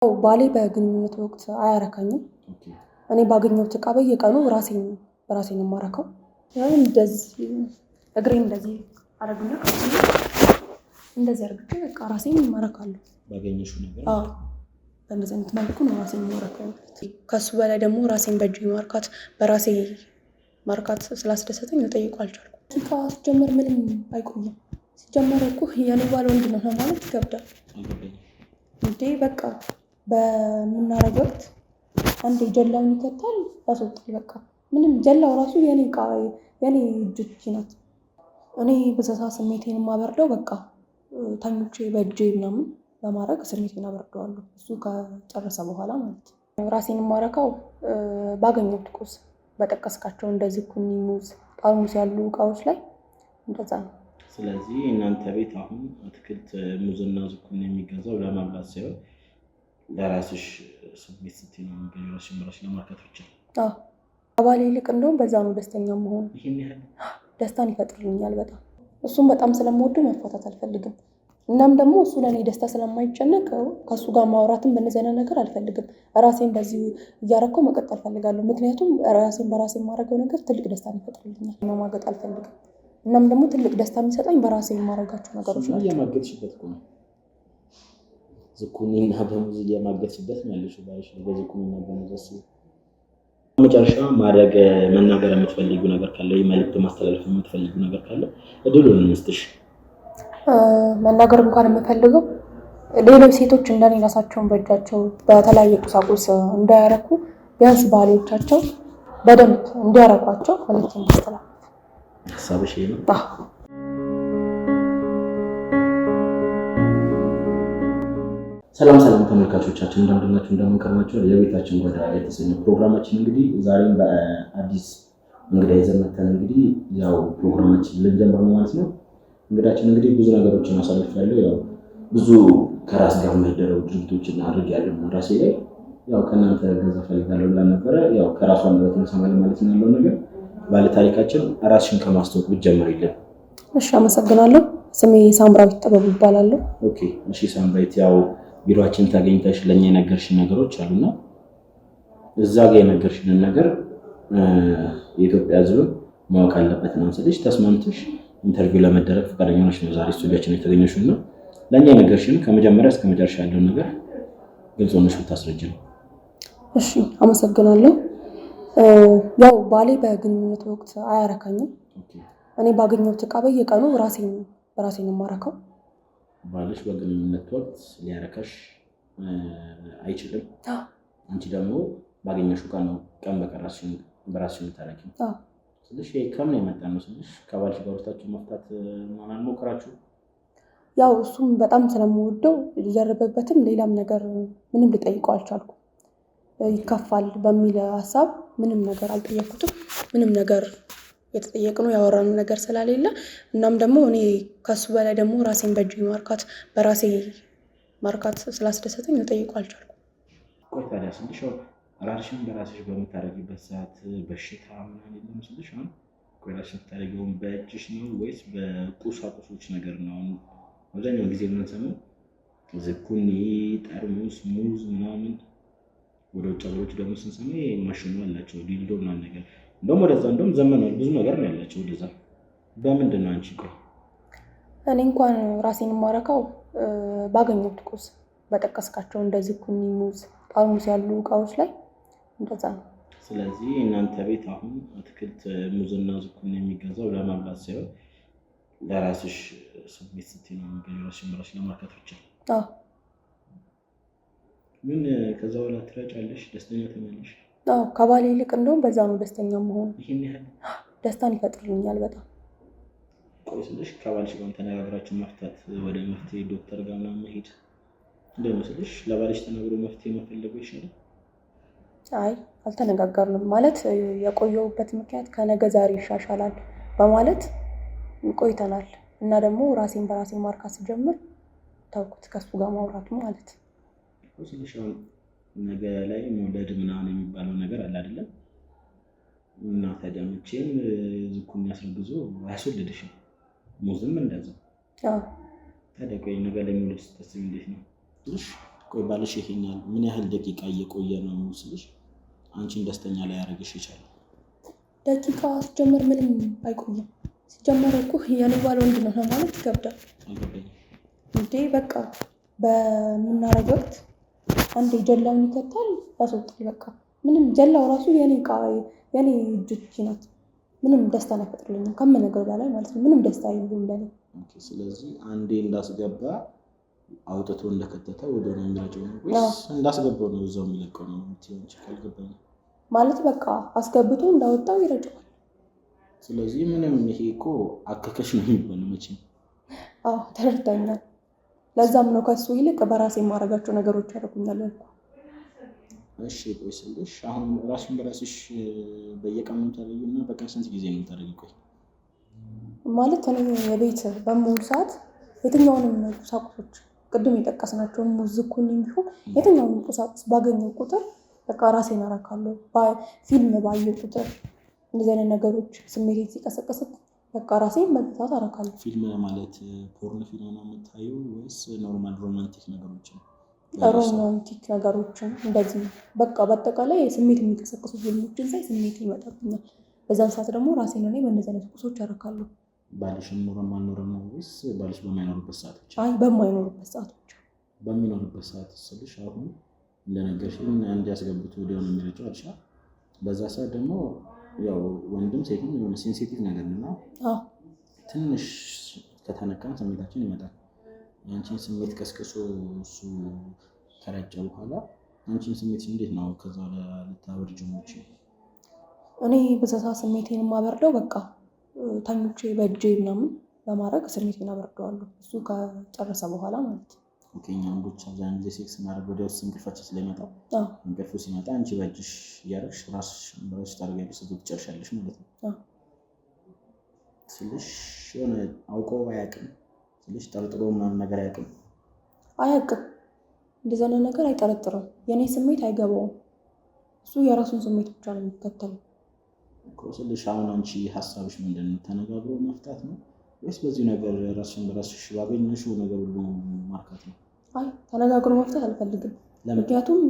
ባሌ በግንኙነት ወቅት አያረካኝም። እኔ ባገኘሁት እቃ በየቀኑ ራሴን በራሴን የማረካው። እንደዚህ እግሬን እንደዚህ አረግና እንደዚህ አርግቼ በቃ ራሴን እማረካለሁ። ባገኘሽው ነገር? አዎ፣ በእንደዚህ አይነት መልኩ ነው ራሴን የማረካው። ከሱ በላይ ደግሞ ራሴን በእጅ ማርካት፣ በራሴ ማርካት ስላስደሰተኝ ልጠይቀው አልቻልኩም። ደቂቃ ሲጀመር ምንም አይቆይም። ሲጀመር እኮ የኔ ባል ወንድ ነው ለማለት ይከብዳል። አልገባኝም። እንዴ፣ በቃ በምናረግ ወቅት አንዴ ጀላውን ይከታል፣ ያስወጣል። በቃ ምንም ጀላው ራሱ የኔ እቃ፣ የኔ እጆች ናት። እኔ በዛ ሰዓት ስሜቴን የማበርደው በቃ ተኝቼ በእጄ ምናምን በማድረግ ስሜቴን አበርደዋለሁ። እሱ ከጨረሰ በኋላ ማለት ነው። ራሴን የማረካው ባገኘሁት ቁስ፣ በጠቀስካቸው እንደዚህ ኩኒ፣ ሙዝ፣ ጠርሙስ ያሉ እቃዎች ላይ እንደዛ ነው። ስለዚህ እናንተ ቤት አሁን አትክልት ሙዝና ዝኩኒ የሚገዛው ለመብላት ሳይሆን ለራስሽ ስሜት ስትይ ነው የሚገዛው፣ ራስሽን በራስሽ ለማርካት ብቻ። አዎ፣ ከባሌ ይልቅ እንደውም በዛ ነው ደስተኛ መሆን። ይሄን ያህል? ደስታን ይፈጥርልኛል በጣም። እሱም በጣም ስለምወደው መፋታት አልፈልግም። እናም ደግሞ እሱ ለእኔ ደስታ ስለማይጨነቅ ከእሱ ጋር ማውራትም በእነዚህ አይነት ነገር አልፈልግም። ራሴን በዚሁ እያረከው መቀጠል እፈልጋለሁ። ምክንያቱም ራሴን በራሴ የማደርገው ነገር ትልቅ ደስታን ይፈጥርልኛል። መማገጥ አልፈልግም። እናም ደግሞ ትልቅ ደስታ የሚሰጠኝ በራሴ የማደርጋቸው ነገሮች እሱማ ናቸው። እየማገጥሽበት እኮ ነው። ዝኩኒና በሙዝ እየማገጥሽበት ነው ያለሽው ባልሽ ላይ፣ በዝኩኒና በሙዝ አስቢ። መጨረሻ ማድረግ መናገር የምትፈልጊው ነገር ካለ ወይ መልዕክት ማስተላለፍ የምትፈልጊው ነገር ካለ እድሉን እንስጥሽ። መናገር እንኳን የምፈልገው ሌሎች ሴቶች እንደኔ ራሳቸውን በእጃቸው በተለያየ ቁሳቁስ እንዳያረኩ ቢያንስ ባሎቻቸው በደንብ እንዲያረኳቸው መልዕክት ማስተላለፍ። ሀሳብሽ ይሄ ነው? አዎ። ሰላም ሰላም ተመልካቾቻችን፣ እንደምን ናችሁ? እንደምን ከርማችኋል? የቤታችን ጓዳ የተሰኘ ፕሮግራማችን እንግዲህ ዛሬም በአዲስ እንግዳ ይዘን መተን እንግዲህ ያው ፕሮግራማችን ልንጀምር ነው ማለት ነው። እንግዳችን እንግዲህ ብዙ ነገሮችን አሳልፌያለሁ። ያው ብዙ ከራስ ጋር የማይደረጉ ድርጊቶችን አድርጌያለሁ ራሴ ላይ፣ ያው ከእናንተ ገዛ ፈልጋለሁ ብላ ነበረ። ያው ከራሷ አንደበት እንሰማለን ማለት ነው ያለውን ነገር። ባለታሪካችን ራስሽን ከማስተዋወቅ ብትጀምሪልን። እሺ፣ አመሰግናለሁ። ስሜ ሳምራዊት ጥበቡ ይባላለሁ። Okay፣ እሺ ሳምራዊት፣ ያው ቢሮአችን ተገኝተሽ ለእኛ የነገርሽን ነገሮች አሉና እዛ ጋር የነገርሽንን ነገር የኢትዮጵያ ሕዝብ ማወቅ አለበት ነው ስልሽ ተስማምተሽ interview ለመደረግ ፈቃደኛ ሆነሽ ነው ዛሬ ስቱዲያችን የተገኘሽው፣ እና ለእኛ የነገርሽን ከመጀመሪያ እስከ መጨረሻ ያለውን ነገር ግልጽ ሆነሽ ብታስረጅን። እሺ፣ አመሰግናለሁ። ያው ባሌ በግንኙነት ወቅት አያረካኝም። እኔ ባገኘሁት እቃ በየቀኑ ራሴን በራሴን የማረካው። ባልሽ በግንኙነት ወቅት ሊያረካሽ አይችልም። አንቺ ደግሞ ባገኘሽው ዕቃ ነው ቀን በቀን ራስሽን በራስሽ የምታረኪው። አዎ። ስልሽ ይሄ ከምን የመጣ ነው ስልሽ ከባልሽ ጋር ወስዳችሁ መፍታት ምናምን አልሞከራችሁም? ያው እሱም በጣም ስለምወደው ሊደረበበትም ሌላም ነገር ምንም ልጠይቀው አልቻልኩም። ይከፋል በሚል ሀሳብ ምንም ነገር አልጠየኩትም። ምንም ነገር የተጠየቅነው ያወራነው ነገር ስለሌለ፣ እናም ደግሞ እኔ ከሱ በላይ ደግሞ ራሴን በእጅ ማርካት፣ በራሴ ማርካት ስላስደሰተኝ ልጠይቀው አልቻልኩም። ቆይ ታዲያ ስልሽ አሁን ራስሽን በራስሽ በምታደርጊበት ሰዓት በሽታ ምናምን የለም ስልሽ፣ አሁን ቆይ ራስሽን የምታደርጊውን በእጅሽ ነው ወይስ በቁሳቁሶች ነገር ነው? አሁን አብዛኛው ጊዜ የምንሰማው ዝኩኒ፣ ጠርሙስ፣ ሙዝ ምናምን፣ ወደ ውጭ ሀገሮች ደግሞ ስንሰማ ይሄ ማሽኑ አላቸው ዲልዶ ምናምን ነገር፣ እንደውም ወደዛ እንደውም ዘመናዊ ብዙ ነገር ነው ያላቸው ወደዛ። በምንድን ነው አንቺ ቆይ? እኔ እንኳን ራሴን የማረካው ባገኘሁት ቁስ፣ በጠቀስካቸው እንደዚህ ኩኒ፣ ሙዝ፣ ጠርሙስ ያሉ እቃዎች ላይ እንደዛ ነው። ስለዚህ እናንተ ቤት አሁን አትክልት ሙዝና ዝኩኒ የሚገዛው ለመብላት ሳይሆን ለራስሽ ስሜት ስትይ ነው የሚገዛው፣ ራስሽን በራስሽ ለማርካት ብቻ። አዎ። ግን ከዛ በኋላ ትረጫለሽ፣ ደስተኛ ትሆኛለሽ? አዎ፣ ከባሌ ይልቅ እንደውም በዛ ነው ደስተኛ መሆን። ይሄን ያህል? ደስታን ይፈጥርልኛል በጣም። ቆይ ስልሽ ከባልሽ ጋር ተነጋግራችሁ መፍታት፣ ወደ መፍትሄ ዶክተር ጋር ምናምን መሄድ እንደመስልሽ ለባልሽ ተናግሮ መፍትሄ መፈለጉ ይሻላል። አይ፣ አልተነጋገርንም። ማለት የቆየሁበት ምክንያት ከነገ ዛሬ ይሻሻላል በማለት ቆይተናል። እና ደግሞ ራሴን በራሴ ማርካት ስጀምር ተውኩት ከሱ ጋር ማውራቱ ማለት። ስልሽ አሁን ነገ ላይ መውለድ ምናምን የሚባለው ነገር አለ አይደለም? እና ታዲያ መቼም ዝኩኒ አስረግዞ አያስወልድሽም። ሙዝም እንደዛው። አዎ። ታዲያ ቆይ ነገ ላይ መውለድ ስታስቢ እንዴት ነው? ስልሽ ቆይ ባልሽ ይሄን ያህል ምን ያህል ደቂቃ እየቆየ ነው ስልሽ አንቺን ደስተኛ ላይ ያደርግሽ ይችላል? ደቂቃ ሲጀመር ምንም አይቆይም። ሲጀመር እኮ የኔ ባል ወንድ ነው ማለት ይከብዳል። አልገባኝም። እንዴ በቃ በምናረግ ወቅት አንዴ ጀላውን ይከታል፣ ያስወጣል። በቃ ምንም ጀላው ራሱ የኔ እቃ የኔ እጆች ናት። ምንም ደስታን አይፈጥርልኝም ከምነግርህ በላይ ማለት ነው። ምንም ደስታ የለውም ለኔ። Okay፣ ስለዚህ አንዴ እንዳስገባ አውጥቶ እንደከተተ ወደ ነው የሚረጨው ነው ወይስ እንዳስገባው ነው እዛው የሚለቀው ነው የምትይው አንቺ? ካልገባኝ ማለት በቃ አስገብቶ እንዳወጣው ይረጨዋል። ስለዚህ ምንም ይሄ እኮ አከከሽ ነው የሚባለው መቼም። አዎ ተረድተኛል። ለዛም ነው ከሱ ይልቅ በራሴ የማደርጋቸው ነገሮች ያደርጉኛል ያልኩህ። እሺ ቆይ ስልሽ አሁን ራስሽን በራስሽ በየቀኑ የምታደርጊው እና በቀን ስንት ጊዜ ነው የምታደርጊው? ቆይ ማለት እኔ የቤት በምውል ሰዓት የትኛውንም ቁሳቁሶች ቅድም የጠቀስናቸውን ሙዝ፣ ዝኩኒ ቢሆን የትኛውንም ቁሳቁስ ባገኘው ቁጥር በቃ ራሴን አረካለሁ። ፊልም ባየው ቁጥር እንደዚህ አይነት ነገሮች ስሜቴን ሲቀሰቅስ በቃ ራሴን በዛ ሰዓት አረካለሁ። ፊልም ማለት porn ፊልም ነው የምታየው ወይስ normal romantic ነገሮችን? Romantic ነገሮችን እንደዚህ በቃ በአጠቃላይ ስሜት የሚቀሰቅሱ ፊልሞችን ሳይ ስሜት ይመጣብኛል። በዛን ሰዓት ደግሞ ራሴን እኔ በእነዚህ አይነት ቁሶች አረካለሁ። ባልሽም ኖረም አልኖረም ነው ወይስ ባልሽ በማይኖርበት ሰዓት ብቻ? አይ በማይኖርበት ሰዓት ብቻ። በሚኖርበት ሰዓት ስልሽ አሁን እንደነገርሽኝ አንድ ያስገቡት ወዲያው ነው የሚረጨው አልሻ። በዛ ሰዓት ደግሞ ያው ወንድም ሴትም የሆነ sensitive ነገር ነው። አዎ ትንሽ ከተነካን ስሜታችን ይመጣል። የአንቺን ስሜት ቀስቅሶ እሱ ከረጨ በኋላ አንቺን ስሜት እንዴት ነው ከዛ ልታበርጂው የምትችይው? እኔ በዛ ሰዓት ስሜቴን የማበርደው በቃ ተኝቼ በእጄ ምናምን በማድረግ ስሜቴን አበርደዋለሁ። እሱ ከጨረሰ በኋላ ማለት ነው። Okay፣ እኛ ወንዶች አብዛኛውን ጊዜ ሴክስ ስናደርግ ወዲያው እንቅልፋችን ስለሚመጣ አዎ እንቅልፉ ሲመጣ አንቺ በእጅሽ እያደረግሽ ራስሽ በራስሽ ታደርጊያለሽ፣ ስትወጪ ትጨርሻለሽ ማለት ነው። አዎ ስልሽ የሆነ አውቆ አያውቅም ስልሽ ጠርጥሮ ምናምን ነገር አያውቅም። አያውቅም። እንደዚህ አይነት ነገር አይጠረጥርም። የእኔ ስሜት አይገባውም። እሱ የራሱን ስሜት ብቻ ነው የሚከተለው። እኮ ስልሽ አሁን አንቺ ሀሳብሽ ምንድን ነው? ተነጋግሮ መፍታት ነው ወይስ በዚሁ ነገር ራስሽን በራስሽ ባገኘሽው ነገር ሁሉ ማርካት ነው? አይ ተነጋግሮ መፍታት አልፈልግም። ለምን? ምክንያቱም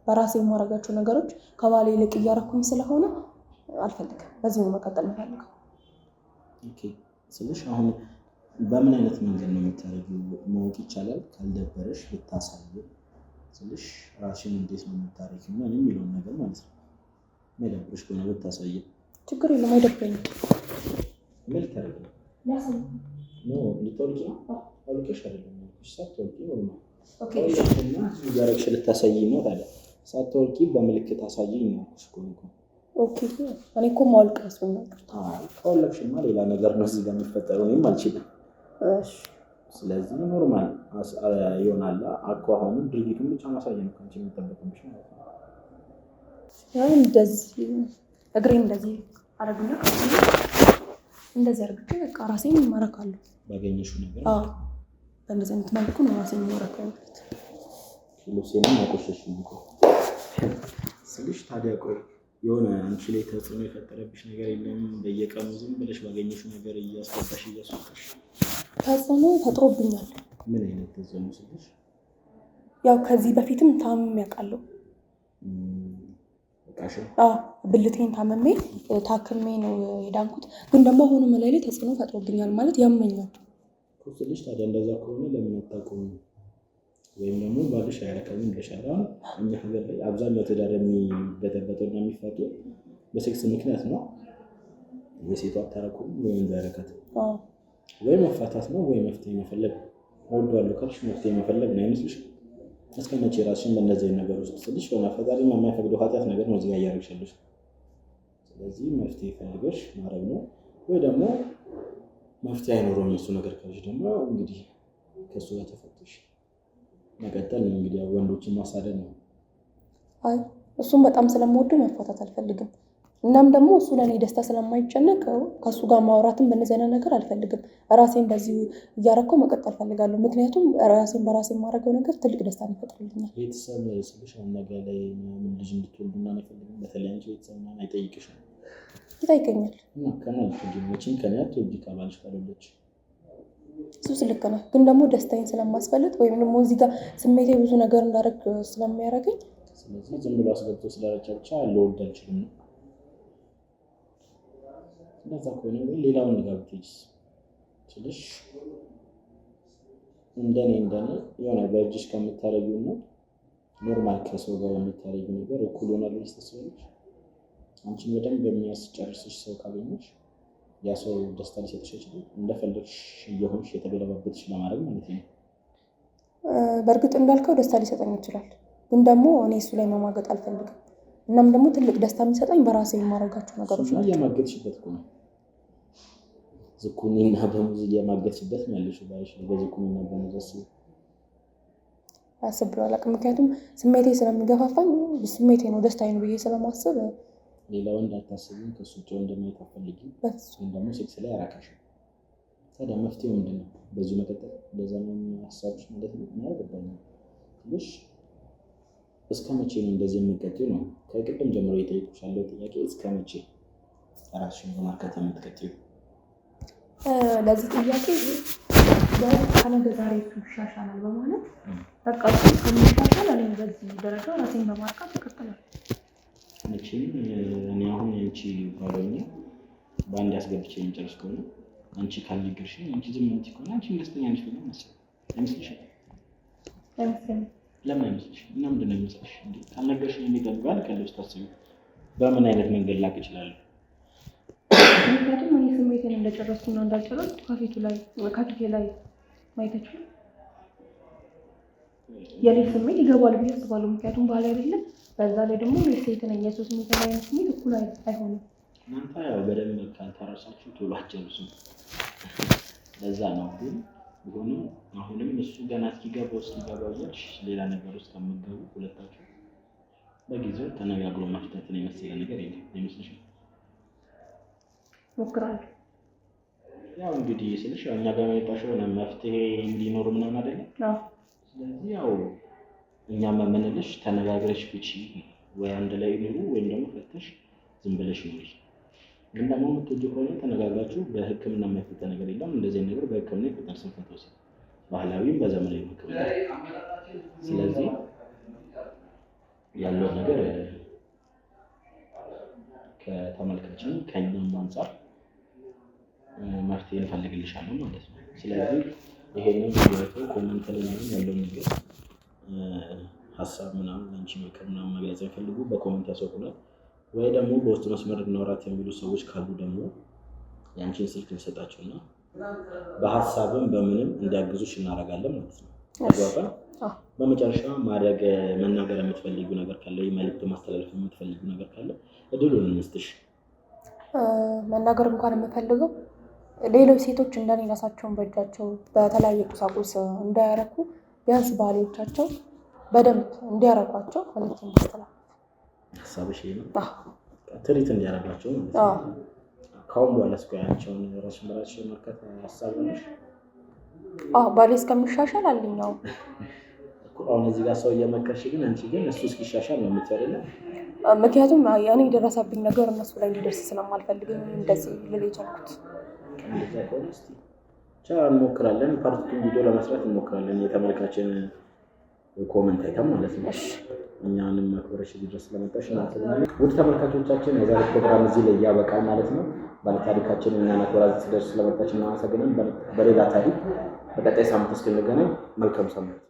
በራሴ የማደርጋቸው ነገሮች ከባሌ ይልቅ እያረኩኝ ስለሆነ አልፈልግም። በዚሁ ነው መቀጠል የምፈልገው። Okay ስልሽ አሁን በምን አይነት መንገድ ነው የምታደርጊው ማወቅ ይቻላል? ካልደበረሽ ብታሳዪ ስልሽ ራስሽን እንዴት ነው የምታረጊው እና የሚለውን ነገር ማለት ነው። የማይደብርሽ ከሆነ ብታሳዪ። ችግር የለም፣ አይደብረኝም። ምን ልታደርጊ ነው? No ልትወልቂ ነው? አውልቀሽ አይደለም ያልኩሽ፣ ሳትወልቂ normal አውልቀሽና እያደረግሽ ልታሳዪኝ ነው። ታዲያ ሳትወልቂ በምልክት አሳዪኝ ነው ያልኩሽ እኮ እኔ እኮ። Okay እኔ እኮ ማወልቅ መስሎኛል። አይ ካወለቅሽማ ሌላ ነገር ነው እዚህ ጋር የሚፈጠረው፣ እኔም አልችልም። እሺ ስለዚህ normal ይሆናል። አኳኋኑን ድርጊቱን ብቻ ማሳየት ነው ከአንቺ የሚጠበቅብሽ ማለት ነው። ያው እንደዚህ እግሬን እንደዚህ አረግና እንደዚህ አርግቼ በቃ ራሴን እማረካለሁ። ባገኘሽው ነገር አዎ በእንደዚህ አይነት መልኩ ነው ራሴን የማረከው ማለት ነው። ልብሴንም አቆሸሽኝ እኮ ስልሽ። ታዲያ ቆይ የሆነ አንቺ ላይ ተጽዕኖ የፈጠረብሽ ነገር የለም? በየቀኑ ዝም ብለሽ ባገኘሽው ነገር እያስገባሽ እያስወጣሽ። ተጽዕኖ ፈጥሮብኛል። ምን አይነት ተጽዕኖ ስልሽ? ያው ከዚህ በፊትም ታምሜ አውቃለሁ። በቃሽ። አዎ ብልቴን ታምሜ ታክሜ ነው የዳንኩት። ግን ደግሞ አሁንም ላይ ላይ ተጽዕኖ ፈጥሮብኛል ማለት ያመኛል። እኮ ስልሽ ታዲያ እንደዛ ከሆነ ለምን አታቆሚም? ወይም ደግሞ ባልሽ አያረካኝም ብለሻል። አሁን እኛ ሀገር ላይ አብዛኛው ትዳር የሚበጠበጠው እና የሚፋቱ በሴክስ ምክንያት ነው። ወይ ሴቷ አታረኩም ወይ ወንዱ አያረካትም። አዎ ወይ መፋታት ነው ወይ መፍትሄ መፈለግ ነው። እወደዋለሁ ካልሽ መፍትሄ መፈለግ ነው አይመስልሽም? እስከ መቼ ራስሽን በእንደዚህ አይነት ነገር ውስጥ ስልሽ ሆነ ፈጣሪ የማይፈቅደው ኃጢአት ነገር ነው እዚህ ጋር እያደረግሽ ያለሽው። ስለዚህ መፍትሄ ፈልገሽ ማድረግ ነው። ወይ ደግሞ መፍትሄ አይኖረውም የእሱ ነገር ካልሽ ደግሞ እንግዲህ ከእሱ ጋር ተፈትሽ መቀጠል ነው። እንግዲህ ያው ወንዶችን ማሳደድ ነው። አይ እሱም በጣም ስለምወደው መፋታት አልፈልግም። እናም ደግሞ እሱ ለእኔ ደስታ ስለማይጨነቅ ከእሱ ጋር ማውራትም በእነዚህ አይነት ነገር አልፈልግም። ራሴን በዚሁ እያረከው መቀጠል እፈልጋለሁ። ምክንያቱም ራሴን በራሴ የማደርገው ነገር ትልቅ ደስታን ይፈጥርልኛል። ቤተሰብ ስልሽ አሁን ነገ ላይ ምናምን ልጅ እንድትወልዱ ምናምን አይፈልግም። በተለይ አንቺ ቤተሰብ ምናምን አይጠይቅሽም። ይጠይቀኛል። እና ከማን ልትወልጂ ነው? መቼም ከእኔ አትወልጂ ከባልሽ ካልወለድሽ። እሱስ ልክ ነህ፣ ግን ደግሞ ደስታዬን ስለማስፈልጥ ወይም ደግሞ እዚህ ጋር ስሜቴ ብዙ ነገር እንዳደርግ ስለሚያደርገኝ፣ ስለዚህ ዝም ብሎ አስገብቶ ስለረጨ ብቻ ልወልድ አልችልም ነው። እንደዛ ከሆነ ግን ሌላ ወንድ ጋር ብትሄጂስ ስልሽ እንደኔ የሆነ በእጅሽ ከምታረጊው እና normal ከሰው ጋር የምታረጊው ነገር እኩል ይሆናል ብለሽ ታስቢያለሽ? አንቺን በደንብ የሚያስጨርስሽ ሰው ካገኘሽ ያ ሰው ደስታ ሊሰጥሽ አይችልም? እንደፈለግሽ እየሆንሽ የተገለባበጥሽ ለማድረግ ማለት ነው። በእርግጥ እንዳልከው ደስታ ሊሰጠኝ ይችላል፣ ግን ደግሞ እኔ እሱ ላይ መማገጥ አልፈልግም። እናም ደግሞ ትልቅ ደስታ የሚሰጠኝ በራሴ የማደርጋቸው ነገሮች እሱማ ናቸው። እየማገጥሽበት እኮ ነው። ዝኩኒና በሙዝ እየማገጥሽበት ነው ያለሽው። ባልሽ ላይ በዝኩኒና በሙዝ አስቢ። አስቤው አላውቅም። ምክንያቱም ስሜቴ ስለሚገፋፋኝ ስሜቴ ነው ደስታዬ ነው ብዬ ስለማስብ ሌላ ወንድ አታስቢም፣ ከእሱ ውጭ ወንድ ማየት አትፈልጊም። በፍጹም። ግን ደግሞ ሴክስ ላይ አራካሽም። ታዲያ መፍትሄው ምንድን ነው? በዚሁ መቀጠል እንደዛ ነው ሀሳብሽ ማለት ነው? እኔ አልገባኝም። ትንሽ እስከ መቼ ነው እንደዚህ የምትቀጥይው ነው? ከቅድም ጀምሮ እየጠየኩሽ ያለው ጥያቄ እስከ መቼ ራስሽን በማርካት የምትቀጥይው? ለዚህ ጥያቄ ከነገ ዛሬ እሱ ይሻሻላል በማለት በቃ እሱ ከሚሻሻል እኔም በዚህ ደረጃ ራሴን በማርካት እቀጥላለሁ። መቼም እኔ አሁን የአንቺ ባለሙያ በአንድ አስገብቼ የሚጨርስ ከሆነ አንቺ ካልነገርሽኝ፣ አንቺ ዝም የምትይ ከሆነ አንቺም ደስተኛ ነሽ ብዬ አላስብም። አይመስልሽም? አይመስለኝም። ለምን አይመስልሽም? እና ምንድን ነው የሚመስልሽ? እንዴ ካልነገርሽኝ እንዴት አድርገዋል? ቀልብ ስታስቢው በምን አይነት መንገድ ላቅ እችላለሁ? ምክንያቱም እኔ ስሜቴን እንደጨረስኩና እንዳልጨረስኩ ከፊቴ ላይ ማየት አይችልም። የኔ ስሜት ይገባል ብዬ አስባለሁ። ምክንያቱም ባህል አይደለም። በዛ ላይ ደግሞ እኔ ሴት ነኝ። የሰው ስሜት እና የኔ ስሜት እኩል አይሆንም። እናንተ ያው በደንብ ካልተረሳችሁ ቶሎ አትጨርሱም። ለዛ ነው። ግን ቢሆንም አሁንም እሱ ገና እስኪገባው እስኪገባው እያልሽ ሌላ ነገር ውስጥ ከምትገቡ ሁለታችሁ በጊዜው ተነጋግሮ መፍታትን የመሰለ ነገር የለም። አይመስልሽም? እሞክራለሁ። ያው እንግዲህ ስልሽ ያው እኛ ጋር የመጣሽው የሆነ መፍትሄ እንዲኖር ምናምን አይደለም። አዎ። ስለዚህ ያው እኛም የምንልሽ ተነጋግረሽ ፍቺ፣ ወይ አንድ ላይ ኑሩ ወይም ደግሞ ፈተሽ ዝም ብለሽ ኑሪ። ግን ደግሞ የምትወጂው ከሆነ ተነጋግራችሁ በሕክምና የማይፈታ ነገር የለም። እንደዚህ አይነት ነገር በሕክምና ይፈታል። ስንፈተ ወሲብ ባህላዊም በዘመናዊ ሕክምና። ስለዚህ ያለው ነገር ከተመልካችን ከእኛም አንጻር መፍትሄ እንፈልግልሻለን ማለት ነው። ስለዚህ ይሄንን ቪዲዮ አይተው comment ላይ ምናምን ያለውን ነገር ሀሳብ ምናምን ለአንቺ ምክር ምናምን መግለጽ የሚፈልጉ በ comment ያስወቁናል፣ ወይ ደግሞ በውስጥ መስመር እናውራት የሚሉ ሰዎች ካሉ ደግሞ የአንቺን ስልክ እንሰጣቸውና በሀሳብም በምንም እንዲያግዙሽ እናደርጋለን ማለት ነው። ተግባባን? አዎ። በመጨረሻ ማድረግ መናገር የምትፈልጊው ነገር ካለ፣ መልዕክት ማስተላለፍ የምትፈልጊው ነገር ካለ እድሉን እንስጥሽ። መናገር እንኳን የምፈልገው ሌሎች ሴቶች እንደኔ ራሳቸውን በእጃቸው በተለያየ ቁሳቁስ እንዳያረኩ ቢያንስ ባሎቻቸው በደንብ እንዲያረኳቸው መልዕክት ማስተላለፍ። ሀሳብሽ ይሄ ነው? አዎ። ትሪት እንዲያደርጋቸው ማለት ነው። አዎ። ከአሁን በኋላ እስኪ አንቺውን ራስሽን በራስሽ የማርካት ሀሳብ አለሽ? አዎ፣ ባሌ እስከሚሻሻል አለኝ። አዎ። እኮ አሁን እዚህ ጋር ሰው እየመከርሽ ግን አንቺ ግን እሱ እስኪሻሻል ነው የምትይው አይደለ? ምክንያቱም እኔ የደረሰብኝ ነገር እነሱ ላይ እንዲደርስ ስለማልፈልግ እንደዚህ ልል የቻልኩት። እንደዛ ከሆነ እስኪ ብቻ እንሞክራለን። part two ቪዲዮ ለመስራት እንሞክራለን። የተመልካችን comment አይተን ማለት ነው። እሺ። እኛንም አክብረሽ እዚህ ድረስ ስለመጣሽ እናመሰግናለን። ውድ ተመልካቾቻችን የዛሬ ፕሮግራም እዚህ ላይ ያበቃል ማለት ነው። ባለታሪካችን እኛን አክብራ እዚህ ድረስ ስለመጣች እናመሰግናለን። በሌላ ታሪክ በቀጣይ ሳምንት እስክንገናኝ መልካም ሳምንት።